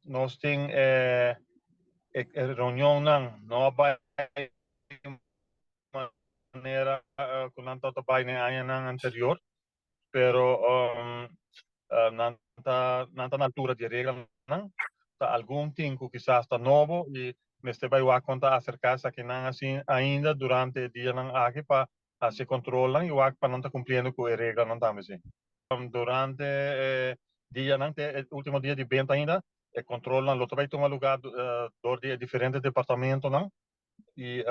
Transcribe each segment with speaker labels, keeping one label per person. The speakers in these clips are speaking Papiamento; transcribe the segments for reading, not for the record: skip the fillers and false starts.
Speaker 1: Nos tin e reunionnan no a bai manera ku nan tabata bai den añanan anterior, pero nan ta nan ta na altura di e reglanan. Ta algun tin ku kisas ta nobo i mester bai wak kon ta aserká esakinan asin ainda durante e dianan aki pa hasi e kontrolnan i wak pa nan ta kumpliendo ku e reglanan tambe si. Durante e dianan te e ultimo dia di benta ainda e kontrolnan lo ta bai tuma lugá dor di e diferente departamentonan. I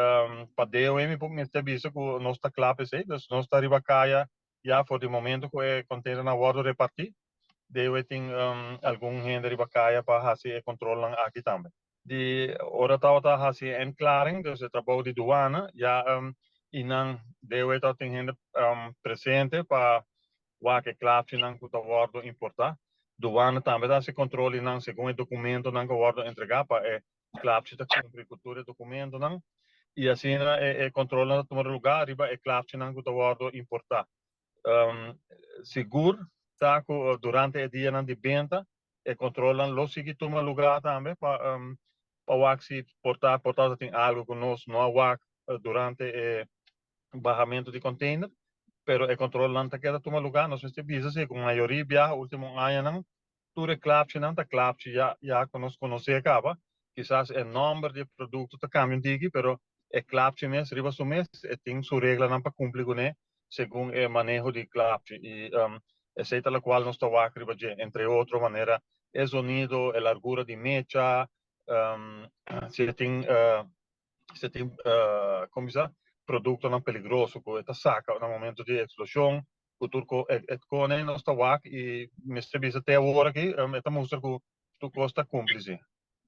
Speaker 1: pa DOE mi por mester bisa ku nos ta kla pa esei, dus nos ta riba kaya ya for di momento ku e containernan a wòrdu repartí. DOE tin algun hende riba kaya pa hasi e kontrolnan aki tambe. Di ora tabata hasi e inklaring, dus e trabou di duana, ya i nan DOE tabatin hende presente pa wak e klapchinan ku ta wòrdu importá. Duana tambe ta hasi kontrol di nan segun e dokumentonan ku a wòrdu entregá pa e klapchi ta kumpli ku tur e dokumentonan i asina e kontrolnan ta tuma lugá riba e klapchinan ku ta wòrdu importá. Sigur ta ku durante e dianan di benta e kontrolnan lo sigui tuma lugá tambe pa pa wak si por ta por ta tin algu ku nos no a wak durante e bahamentu di container, pero e kontrolnan ta keda tuma lugá. Nos mester bisa si ku mayoria biaha último añanan tur e klapchinan ta klapchi ya ya ku nos konosé kaba. Kisas e nòmber di e produkto ta kambia un tiki, pero e klapchi mes riba su mes e tin su reglanan pa kumpli kuné segun e maneho di klapchi. I esei ta lokual nos ta wak riba dje, entre otro manera e zonido, e largura di mecha, si e tin si e tin kon bisa produktonan peligroso ku e ta saka na momento di eksploshon. Ku tur ko e kone nos ta wak i mester bisa te awor aki e ta mustra ku tur kos ta kumpli si.